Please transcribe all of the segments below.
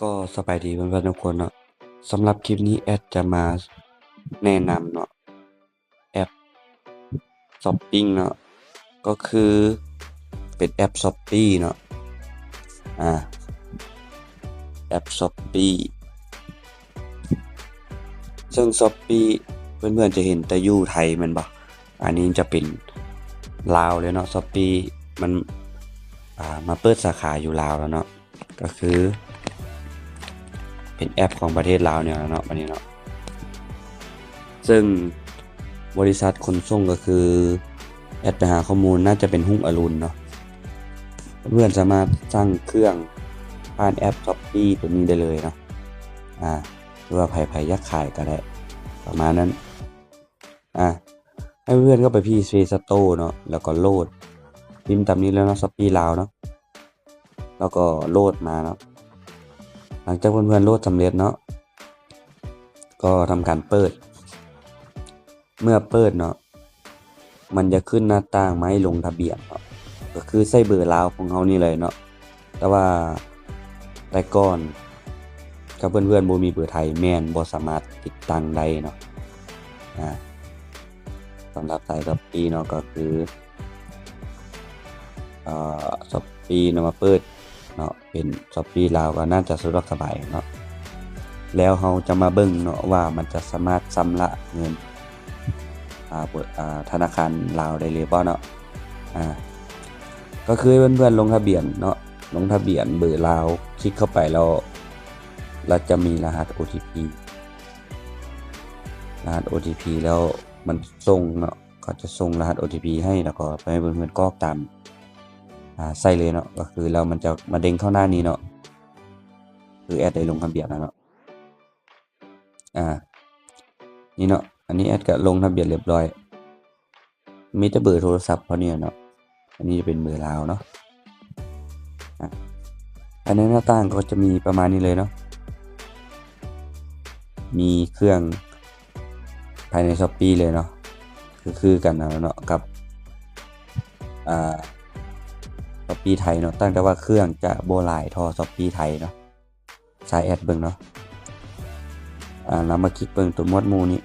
ກໍສະບາຍດີເພື່ອນໆທຸກຄົນເນາະ. ສຳລັບຄລິບນີ້ແອັດຈະມາແນະນຳເນາະ ແອັບຊັອບປິງເນາະ ກໍຄືເປັນແອັບຊັອບປີ້ເນາະ ອາ ແອັບຊັອບປີ້ ເຊິ່ງຊັອບປີ້ເພື່ອນໆຈະເຫັນແຕ່ຢູ່ໄທແມ່ນບໍ່? ອັນນີ້ຈະເປັນລາວເລີຍເນາະ ຊັອບປີ້ມັນ ອາ ມາເປີດສາຂາຢູ່ລາວແລ້ວເນາະ. ກໍຄືເປັນແອັບຂອງປະເທດລາວນີ້ແຫຼະເນາະ ບັດນີ້ເນາະ ເຊິ່ງບໍລິສັດຂົນສົ່ງກໍຄື ແອັດໄປຫາຂໍ້ມູນ ໜ້າຈະເປັນຮຸ່ງອະລຸນເນາະ. ເພື່ອນສາມາດສັ່ງເຄື່ອງຜ່ານແອັບຊັອບປີ້ໂຕນີ້ໄດ້ເລີຍເນາະ ອາ ຫຼືວ່າໃຜໆຢາກຂາຍກໍໄດ້ ປະມານນັ້ນ. ອາ ໃຫ້ເພື່ອນເຂົ້າໄປທີ່ເພລສະໂຕເນາະ ແລ້ວກໍໂຫຼດ ພິມຕາມນີ້ເລີຍເນາະ ຊັອບປີ້ລາວເນາະ ແລ້ວກໍໂຫຼດມາເນາະ. ຫຼັງຈາກເພື່ອນໆໂຫຼດສຳເລັດເນາະ ກໍທຳການເປີດ. ເມື່ອເປີດເນາະ ມັນຈະຂຶ້ນໜ້າຕ່າງມາໃຫ້ລົງທະບຽນເນາະ ກໍຄືໃສ່ເບີລາວຂອງເຮົານີ້ເລີຍເນາະ. ແຕ່ວ່າແຕ່ກ່ອນ ຖ້າເພື່ອນໆບໍ່ມີເບີໄທ ແມ່ນບໍ່ສາມາດຕິດຕັ້ງໄດ້ເນາະ. ອາ ສຳລັບສາຍຊັອບປີ້ເນາະ ກໍຄື ເອີ ຊັອບປີ້ນຳມາເປີດເນາະ ເປັນຊັອບປີ້ລາວ ກໍໜ້າຈະສະດວກສະບາຍເນາະ. ແລ້ວເຮົາຈະມາເບິ່ງເນາະ ວ່າມັນຈະສາມາດຊຳລະເງິນ ອາ ອາ ທະນາຄານລາວໄດ້ເລີຍບໍ່ເນາະ. ອາ ກໍຄືໃຫ້ເພື່ອນໆລົງທະບຽນເນາະ ລົງທະບຽນເບີລາວ ຄລິກເຂົ້າໄປແລ້ວ ລະຈະມີລະຫັດໂອທີພີ ລະຫັດໂອທີພີແລ້ວມັນສົ່ງເນາະ ເຂົາຈະສົ່ງລະຫັດໂອທີພີໃຫ້ ແລ້ວກໍໄປໃຫ້ເພື່ອນໆກອກຕາມ ອາ ໃສ່ເລີຍເນາະ. ກໍຄືແລ້ວມັນຈະມາເດັ່ງເຂົ້າໜ້ານີ້ເນາະ ຄືແອັດໄດ້ລົງທະບຽນແລ້ວເນາະ. ອາ ນີ້ເນາະ ອັນນີ້ແອັດກະລົງທະບຽນລຽບຮ້ອຍ ມີແຕ່ເບີໂທລະສັບເທົ່ານີ້ເນາະ. ອັນນີ້ຈະເປັນເບີລາວເນາະ. ອາ ພາຍໃນໜ້າຕ່າງກໍຈະມີປະມານນີ້ເລີຍເນາະ ມີເຄື່ອງພາຍໃນຊັອບປີ້ເລີຍເນາະ ຄື ຄືກັນເນາະ ກັບ ອາ ຊັອບປີ້ໄທເນາະ ຕ່າງແຕ່ວ່າເຄື່ອງຈະບໍ່ຫຼາຍເທົ່າຊັອບປີ້ໄທເນາະ. ສາຍແອັດເບິ່ງເນາະ. ອາ ລະມາຄລິກເບິ່ງໂຕໝວດໝູ່ນີ້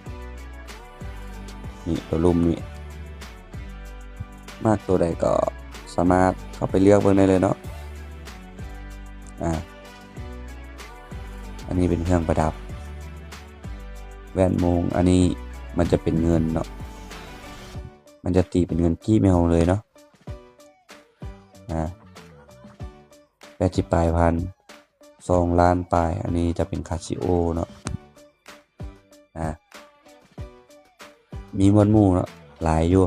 ນີ້ ໂຕລຸ່ມນີ້ ມັກໂຕໃດກໍສາມາດເຂົ້າໄປເລືອກເບິ່ງໄດ້ເລີຍເນາະ. ອາ ອັນນີ້ເປັນເຄື່ອງປະດັບ ແວ່ນໂມງ ອັນນີ້ມັນຈະເປັນເງິນເນາະ ມັນຈະຕີເປັນເງິນກີບໃຫ້ເຮົາເລີຍເນາະ. ອາ ແປດສິບປາຍພັນ ສອງລ້ານປາຍ ອັນນີ້ຈະເປັນຄາຊິໂອເນາະ. ອາ ມີໝວດໝູ່ເນາະ ຫຼາຍຢູ່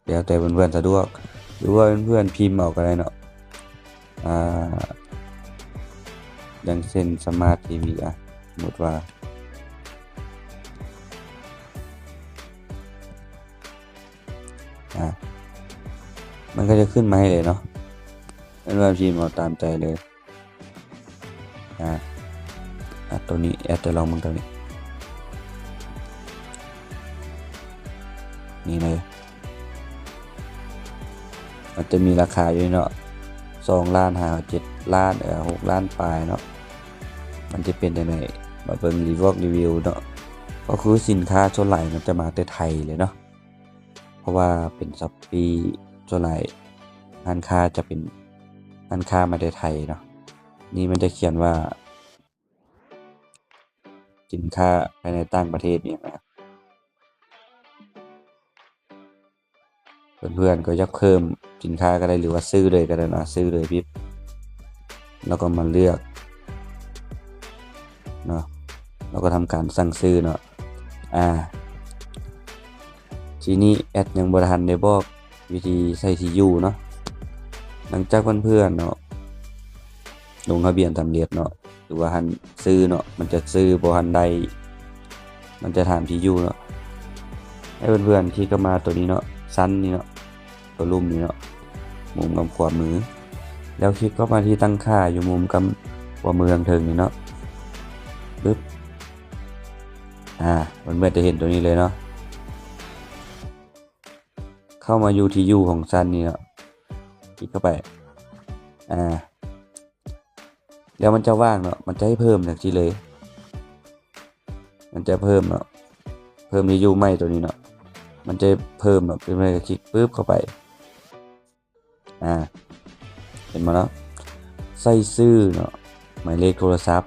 ແລ້ວແຕ່ເພື່ອນໆສະດວກ ຫຼືວ່າເພື່ອນໆພິມເອົາກໍໄດ້ເນາະ. ອາ ຢ່າງເຊັ່ນສະມາດທີວີ ອາ ສົມມຸດວ່າ ອາ ມັນກໍຈະຂຶ້ນມາໃຫ້ເລີຍເນາະ ເພິ່ນວ່າພິມເອົາຕາມໃຈເລີຍ. ອາ ອາ ໂຕນີ້ແອັດຈະລອງເບິ່ງໂຕນີ້ ນີ້ເລີຍ ມັນຈະມີລາຄາຢູ່ເນາະ ສອງລ້ານ ຫາ ເຈັດລ້ານ ເອີ ຫົກລ້ານປາຍເນາະ. ມັນຈະເປັນຈັ່ງໃດ ມາເບິ່ງຣີວອກຣີວິວເນາະ. ກໍຄືສິນຄ້າສ່ວນຫຼາຍມັນຈະມາແຕ່ໄທເລີຍເນາະ ເພາະວ່າເປັນຊັອບປີ້ ສ່ວນຫຼາຍຮ້ານຄ້າຈະເປັນຮ້ານຄ້າມາແຕ່ໄທເນາະ. ນີ້ມັນຈະຂຽນວ່າສິນຄ້າພາຍໃນຕ່າງປະເທດນີ້ນະ. ເພື່ອນໆກໍຢາກເພີ່ມສິນຄ້າກໍໄດ້ ຫຼືວ່າຊື້ເລີຍກໍໄດ້ເນາະ ຊື້ເລີຍປິບ ແລ້ວກໍມາເລືອກເນາະ ແລ້ວກໍທຳການສັ່ງຊື້ເນາະ. ອາ ທີນີ້ແອັດຍັງບໍ່ທັນໄດ້ບອກວິທີໃສ່ທີ່ຢູ່ເນາະ. ຫຼັງຈາກເພື່ອນໆເນາະ ລົງທະບຽນສຳເລັດເນາະ ຫຼືວ່າຫັ້ນຊື້ເນາະ ມັນຈະຊື້ບໍ່ທັນໄດ້ ມັນຈະຖາມທີ່ຢູ່ເນາະ. ໃຫ້ເພື່ອນໆຄລິກເຂົ້າມາໂຕນີ້ເນາະ ຊັ້ນນີ້ເນາະ ໂຕລຸ່ມນີ້ເນາະ ມຸມກຳຂວາມື ແລ້ວຄລິກເຂົ້າມາທີ່ຕັ້ງຄ່າຢູ່ມຸມກຳຂວາມືທາງເທິງນີ້ເນາະ ປຶບ ອາ ເພື່ອນໆຈະເຫັນໂຕນີ້ເລີຍເນາະ. ເຂົ້າມາຢູ່ທີ່ຢູ່ຂອງຊັ້ນນີ້ເນາະ ຄລິກເຂົ້າໄປ ອາ ແລ້ວມັນຈະວ່າງເນາະ ມັນຈະໃຫ້ເພີ່ມຈັ່ງຊີ້ເລີຍ ມັນຈະເພີ່ມເນາະ ເພີ່ມທີ່ຢູ່ໃໝ່ໂຕນີ້ເນາະ ມັນຈະເພີ່ມເນາະ ເປັນໄປກໍຄລິກປຶບເຂົ້າໄປ ອາ ເຫັນບໍ່ເນາະ ໃສ່ຊື່ເນາະ ໝາຍເລກໂທລະສັບ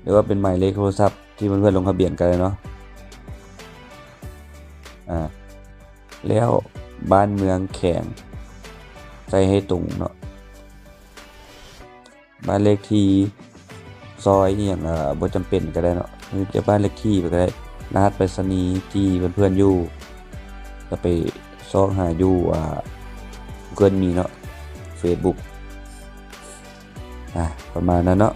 ຫຼືວ່າເປັນໝາຍເລກໂທລະສັບທີ່ເພື່ອນໆລົງທະບຽນກໍໄດ້ເນາະ ອາ ແລ້ວບ້ານເມືອງແຂວງ ໃສ່ໃຫ້ຕົງເນາະ ບ້ານເລກທີ່ ຊອຍອີ່ຫຍັງ ອາ ບໍ່ຈຳເປັນກໍໄດ້ເນາະ ຫຼືຈະບ້ານເລກທີ່ໄປກໍໄດ້ ລະຫັດໄປສະນີທີ່ເພື່ອນໆຢູ່ ກໍໄປຊອກຫາຢູ່ ອາ Google Meet ເນາະ Facebook ອາ ປະມານນັ້ນເນາະ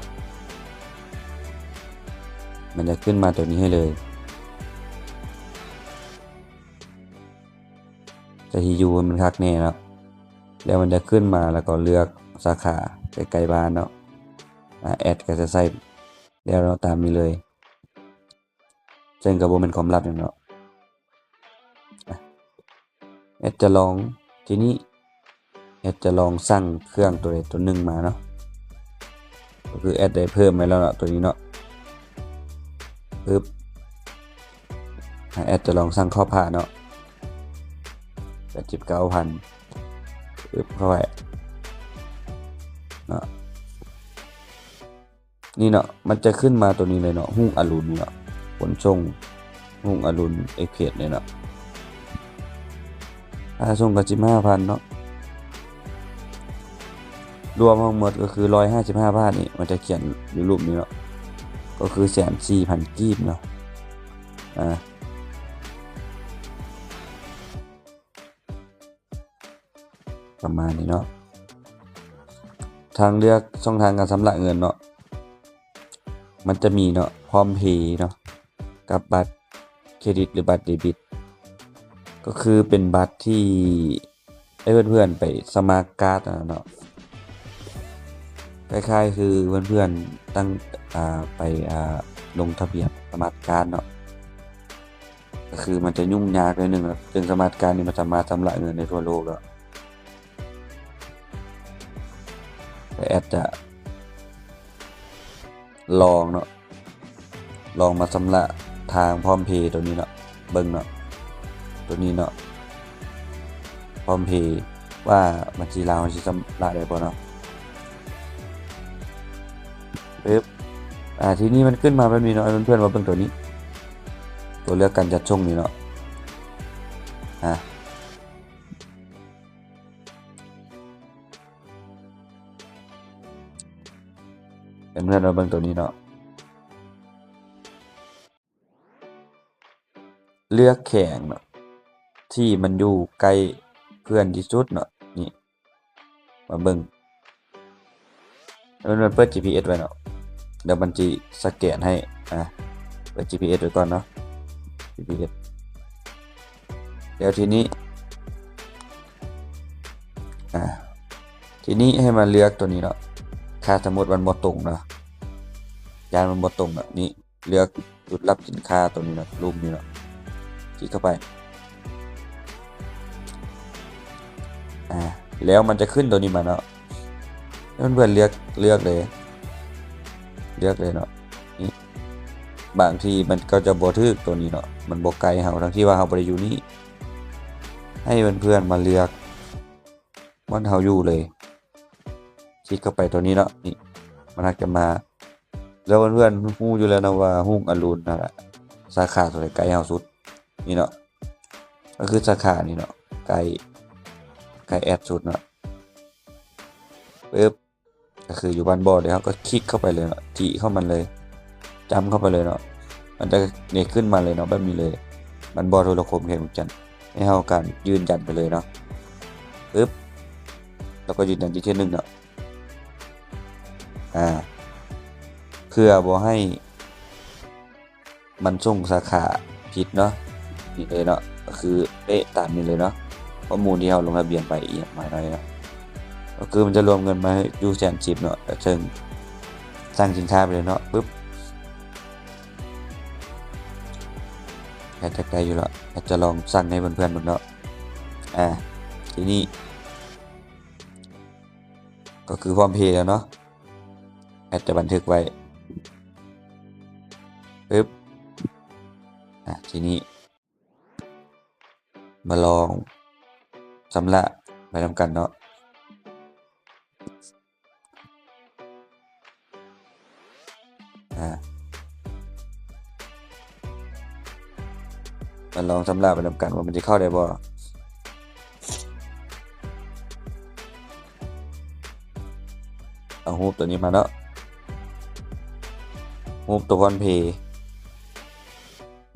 ມັນຈະຂຶ້ນມາໂຕນີ້ໃຫ້ເລີຍ ໃສ່ທີ່ຢູ່ໃຫ້ມັນຄັກແນ່ເນາະ ແລ້ວມັນຈະຂຶ້ນມາ ແລ້ວກໍເລືອກສາຂາໃກ້ໆບ້ານເນາະ ອາ ແອັດກໍຈະໃສ່ແລ້ວເນາະ ຕາມນີ້ເລີຍ ເຊິ່ງກໍບໍ່ແມ່ນຄວາມລັບຫຍັງເນາະ ອາ ແອັດຈະລອງ ທີນີ້ແອັດຈະລອງສັ່ງເຄື່ອງໂຕໃດໂຕໜຶ່ງມາເນາະ ກໍຄືແອັດໄດ້ເພີ່ມໄວ້ແລ້ວເນາະ ໂຕນີ້ເນາະ ປຶບ ອາ ແອັດຈະລອງສັ່ງຂອບຜ້າເນາະ ແປດສິບເກົ້າພັນ ປຶບ ເຂົ້າໄປເນາະ ນີ້ເນາະ ມັນຈະຂຶ້ນມາໂຕນີ້ເລີຍເນາະ ຮຸ່ງອະລຸນເນາະ ຂົນສົ່ງ ຮຸ່ງອະລຸນ ເອັກສະເພຣສ ນີ້ເນາະ ຄ່າສົ່ງກໍສິບຫ້າພັນເນາະ ລວມທັງໝົດກໍຄືຮ້ອຍຫ້າສິບຫ້າບາດນີ້ ມັນຈະຂຽນຢູ່ຮູບນີ້ເນາະ ກໍຄືແສນສີ່ພັນກີບເນາະ ອາ ປະມານນີ້ເນາະ ທາງເລືອກຊ່ອງທາງການຊຳລະເງິນເນາະ ມັນຈະມີເນາະ PromptPay ເນາະ ກັບບັດເຄຣດິດ ຫຼື ບັດເດບິດ ກໍຄືເປັນບັດທີ່ໃຫ້ເພື່ອນໆໄປສະໝັກກາດຫັ້ນນະເນາະ ຄ້າຍໆຄືເພື່ອນໆຕັ້ງ ອາ ໄປ ອາ ລົງທະບຽນສະໝັກກາດເນາະ ກໍຄືມັນຈະຫຍຸ້ງຍາກໜ້ອຍໜຶ່ງເນາະ ເຊິ່ງສະໝັກກາດນີ້ມັນສາມາດຊຳລະເງິນໄດ້ທົ່ວໂລກແລ້ວ ແຕ່ແອັດຈະລອງເນາະ ລອງມາຊຳລະທາງ PromptPay ໂຕນີ້ເນາະ ເບິ່ງເນາະ ໂຕນີ້ເນາະ PromptPay ວ່າບັນຊີລາວເຮົາຊິຊຳລະໄດ້ບໍ່ເນາະ ປຶບ ອາ ທີນີ້ມັນຂຶ້ນມາແບບນີ້ເນາະ ໃຫ້ເພື່ອນໆມາເບິ່ງໂຕນີ້ ຕົວເລືອກການຈັດສົ່ງນີ້ເນາະ ອາ ໃຫ້ເພື່ອນໆມາເບິ່ງໂຕນີ້ເນາະ ເລືອກແຂວງເນາະ ທີ່ມັນຢູ່ໃກ້ເພື່ອນທີ່ສຸດເນາະ ນີ້ ມາເບິ່ງ ແລ້ວມັນເປີດ ຈີພີເອັສ ໄວ້ເນາະ ແລ້ວມັນຊິສະແກນໃຫ້ ອາ ເປີດ ຈີພີເອັສ ໄວ້ກ່ອນເນາະ ຈີພີເອັສ ແລ້ວທີນີ້ ອາ ທີນີ້ໃຫ້ມາເລືອກໂຕນີ້ເນາະ ຖ້າສົມມຸດມັນບໍ່ຕົງເນາະ ຢ້ານມັນບໍ່ຕົງເນາະ ນີ້ ເລືອກຈຸດຮັບສິນຄ້າໂຕນີ້ເນາະ ຮູບນີ້ເນາະ ຄລິກເຂົ້າໄປ ອາ ແລ້ວມັນຈະຂຶ້ນໂຕນີ້ມາເນາະ ໃຫ້ເພື່ອນໆເລືອກ ເລືອກເລີຍ ເລືອກເລີຍເນາະ ນີ້ ບາງທີມັນກໍຈະບໍ່ຖືກໂຕນີ້ເນາະ ມັນບໍ່ໃກ້ເຮົາ ທັງທີ່ວ່າເຮົາບໍ່ໄດ້ຢູ່ນີ້ ໃຫ້ເພື່ອນໆມາເລືອກບ່ອນເຮົາຢູ່ເລີຍ ຄລິກເຂົ້າໄປໂຕນີ້ເນາະ ນີ້ ມັນຫາກຈະມາ ແລ້ວເພື່ອນໆຮູ້ຢູ່ແລ້ວນະວ່າຮຸ່ງອະລຸນຫັ້ນລະ ສາຂາໂຕໃດໃກ້ເຮົາສຸດ ນີ້ເນາະ ກໍຄືສາຂານີ້ເນາະ ໃກ້ ໃກ້ແອັດສຸດເນາະ ປຶບ ກໍຄືຢູ່ບ້ານບໍ່ເດ ເຮົາກໍຄລິກເຂົ້າໄປເລີຍເນາະ ຈີ້ເຂົ້າມັນເລີຍ ຈ້ຳເຂົ້າໄປເລີຍເນາະ ມັນຈະເດ້ຂຶ້ນມາເລີຍເນາະ ແບບນີ້ເລີຍ ບ້ານບໍ່ໂທລະຄົມແຂວງວຽງຈັນ ໃຫ້ເຮົາການຢືນຢັນໄປເລີຍເນາະ ປຶບ ແລ້ວກໍຢືນຢັນອີກເທື່ອໜຶ່ງເນາະ ອາ ເພື່ອບໍ່ໃຫ້ມັນສົ່ງສາຂາຜິດເນາະ ນີ້ເລີຍເນາະ ກໍຄືເປະຕາມນີ້ເລີຍເນາະ ຂໍ້ມູນທີ່ເຮົາລົງທະບຽນໄປອີ່ຫຍັງມາໄດ້ເນາະ ກໍຄືມັນຈະລວມເງິນມາຢູ່ແສນສິບເນາະ ກໍເຊິ່ງສັ່ງສິນຄ້າໄປເລີຍເນາະ ປຶບ ແອັດຢາກໄດ້ຢູ່ລະ ແອັດຈະລອງສັ່ງໃຫ້ເພື່ອນໆເບິ່ງເນາະ ອາ ທີນີ້ ກໍຄື PromptPay ແລ້ວເນາະ. ແອັດຈະບັນທຶກໄວ້ ປຶບ ອາ ທີນີ້ມາລອງຊຳລະໄປນຳກັນເນາະ. ອາ ມາລອງຊຳລະໄປນຳກັນວ່າມັນຈະເຂົ້າໄດ້ບໍ່. ເອົາຮູບໂຕນີ້ມາເນາະ, ຮູບໂຕ PromptPay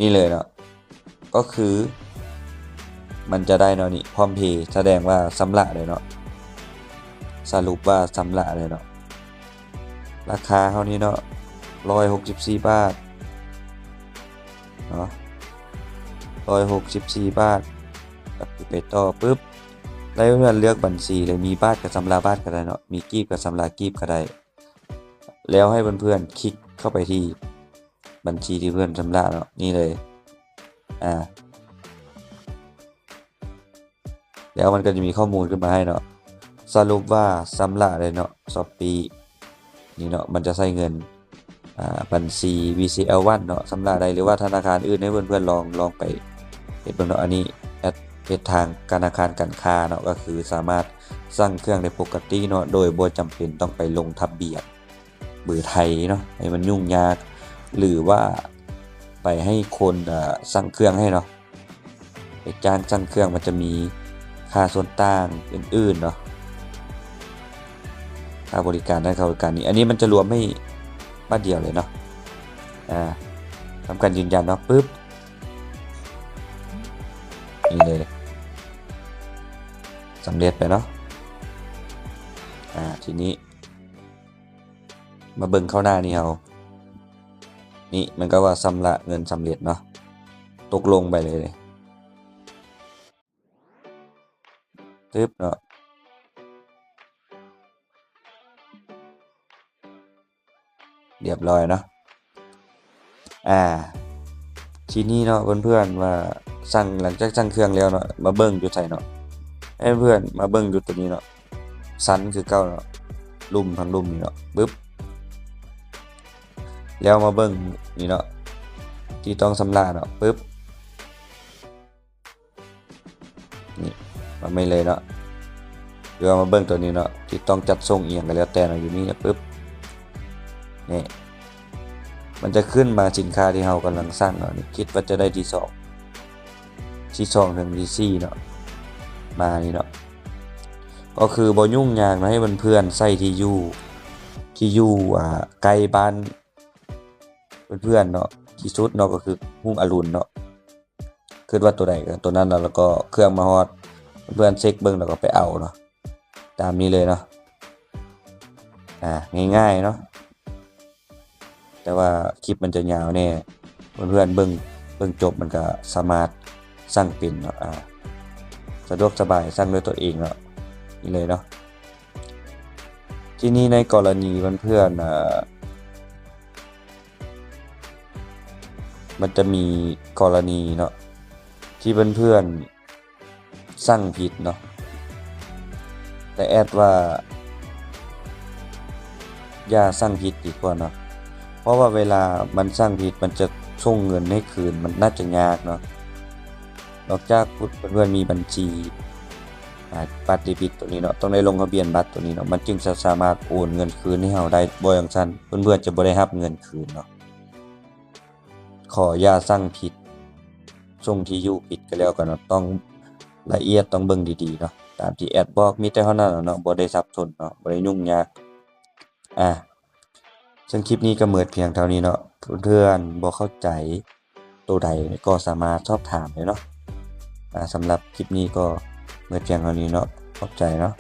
ນີ້ເລີຍເນາະ. ກໍຄືມັນຈະໄດ້ເນາະ ນີ້ PromptPay ສະແດງວ່າຊຳລະແລ້ວເນາະ, ສະຫຼຸບວ່າຊຳລະແລ້ວເນາະ. ລາຄາເຮົານີ້ເນາະ ຮ້ອຍຫົກສິບສີ່ບາດເນາະ, ຮ້ອຍຫົກສິບສີ່ບາດ. ກໍຄືໄປຕໍ່ປຶບ ແລ້ວເລືອກບັນຊີເລີຍ, ມີບາດກໍຊຳລະບາດກໍໄດ້ເນາະ, ມີກີບກໍຊຳລະກີບກໍໄດ້. ແລ້ວໃຫ້ເພື່ອນໆຄລິກເຂົ້າໄປທີ່ບັນຊີທີ່ເພື່ອນຊຳລະເນາະ, ນີ້ເລີຍ. ອາ ແລ້ວມັນກໍຈະມີຂໍ້ມູນຂຶ້ນມາໃຫ້ເນາະ, ສະຫຼຸບວ່າຊຳລະໄດ້ເນາະ Shopee ນີ້ເນາະ, ມັນຈະໃຊ້ເງິນ ອາ ບັນຊີ VCL One ເນາະ ຊຳລະໄດ້ ຫຼືວ່າທະນາຄານອື່ນ. ໃຫ້ເພື່ອນໆລອງ ລອງໄປເຮັດເບິ່ງເນາະ. ອັນນີ້ແອັດເຮັດທາງທະນາຄານການຄ້າເນາະ, ກໍຄືສາມາດສັ່ງເຄື່ອງໄດ້ປົກກະຕິເນາະ ໂດຍບໍ່ຈຳເປັນຕ້ອງໄປລົງທະບຽນເບີໄທເນາະ ໃຫ້ມັນຫຍຸ້ງຍາກ ຫຼືວ່າໄປໃຫ້ຄົນ ເອີ ສັ່ງເຄື່ອງໃຫ້ເນາະ, ໄປຈ້າງສັ່ງເຄື່ອງ ມັນຈະມີຄ່າສ່ວນຕ່າງອື່ນໆເນາະ, ຄ່າບໍລິການ ຄ່າບໍລິການນີ້. ອັນນີ້ມັນຈະລວມໃຫ້ບາດດຽວເລີຍເນາະ. ອາ ທຳການຢືນຢັນເນາະ ປຶບ ນີ້ເລີຍ ສຳເລັດໄປເນາະ. ອາ ທີນີ້ມາເບິ່ງເຂົ້າໜ້ານີ້ເຮົາ ນີ້ມັນກໍວ່າຊຳລະເງິນສຳເລັດເນາະ, ຕົກລົງໄປເລີຍ ຕຶບເນາະ. ຮຽບຮ້ອຍເນາະ. ອາ ທີນີ້ເນາະເພື່ອນໆ ວ່າສັ່ງ ຫຼັງຈາກສັ່ງເຄື່ອງແລ້ວເນາະ ມາເບິ່ງຢູ່ໃສເນາະ, ໃຫ້ເພື່ອນມາເບິ່ງຢູ່ໂຕນີ້ເນາະ, ຊັ້ນຄືເກົ່າເນາະ, ລຸ່ມ ທາງລຸ່ມນີ້ເນາະ ປຶບ. ແລ້ວມາເບິ່ງນີ້ເນາະ ທີ່ຕ້ອງຊຳລະເນາະ ປຶບ. ນີ້ ມາໃໝ່ເລີຍເນາະ, ຫຼືວ່າມາເບິ່ງໂຕນີ້ເນາະ ທີ່ຕ້ອງຈັດສົ່ງອີ່ຫຍັງກໍແລ້ວແຕ່ເນາະ, ຢູ່ນີ້ນະ ປຶບ. ນີ້ ມັນຈະຂຶ້ນມາສິນຄ້າທີ່ເຮົາກຳລັງສັ່ງເນາະ, ນີ້ຄິດວ່າຈະໄດ້ທີສອງ ທີສອງເຖິງທີສີ່ເນາະ, ມານີ້ເນາະ. ກໍຄືບໍ່ຫຍຸ້ງຍາກເນາະ, ໃຫ້ເພື່ອນໆໃສ່ທີ່ຢູ່ ທີ່ຢູ່ ອາ ໃກ້ບ້ານເພື່ອນໆເນາະ ທີ່ສຸດເນາະ, ກໍຄືຮຸ່ງອະລຸນເນາະ. ຄິດວ່າໂຕໃດກໍໂຕນັ້ນເນາະ, ແລ້ວກໍເຄື່ອງມາຮອດ ເພື່ອນເຊັກເບິ່ງ ແລ້ວກໍໄປເອົາເນາະ, ຕາມນີ້ເລີຍເນາະ. ອາ ງ່າຍໆເນາະ, ແຕ່ວ່າຄລິບມັນຈະຍາວແດ່, ເພື່ອນໆເບິ່ງ ເບິ່ງຈົບມັນກໍສາມາດສັ່ງເປັນເນາະ. ອາ ສະດວກສະບາຍ, ສັ່ງດ້ວຍຕົວເອງເນາະ, ນີ້ເລີຍເນາະ. ທີນີ້ໃນກໍລະນີເພື່ອນໆ ອາ ມັນຈະມີກໍລະນີເນາະ ທີ່ເພື່ອນໆສັ່ງຜິດເນາະ, ແຕ່ແອັດວ່າຢ່າສັ່ງຜິດດີກວ່າເນາະ, ເພາະວ່າເວລາມັນສັ່ງຜິດ ມັນຈະສົ່ງເງິນໃຫ້ຄືນ ມັນໜ້າຈະຍາກເນາະ. ນອກຈາກເພື່ອນໆມີບັນຊີ ອາ ບັດເດບິດໂຕນີ້ເນາະ, ຕ້ອງໄດ້ລົງທະບຽນບັດໂຕນີ້ເນາະ, ມັນຈຶ່ງຈະສາມາດໂອນເງິນຄືນໃຫ້ເຮົາໄດ້, ບໍ່ຈັ່ງຊັ້ນເພື່ອນໆຈະບໍ່ໄດ້ຮັບເງິນຄືນເນາະ. ຂໍຢ່າສັ່ງຜິດ, ສົ່ງທີ່ຢູ່ຜິດກໍແລ້ວກັນເນາະ, ຕ້ອງລະອຽດ, ຕ້ອງເບິ່ງດີໆເນາະ, ຕາມທີ່ແອັດບອກ. ມີແຕ່ເທົ່ານັ້ນເນາະ, ບໍ່ໄດ້ສັບສົນເນາະ, ບໍ່ໄດ້ຫຍຸ້ງຍາກ. ອາ ເຊິ່ງຄລິບນີ້ກໍໝົດພຽງເທົ່ານີ້ເນາະ, ເພື່ອນໆບໍ່ເຂົ້າໃຈໂຕໃດກໍສາມາດສອບຖາມໄດ້ເນາະ. ອາ ສຳລັບຄລິບນີ້ກໍໝົດພຽງເທົ່ານີ້ເນາະ, ຂອບໃຈເນາະ.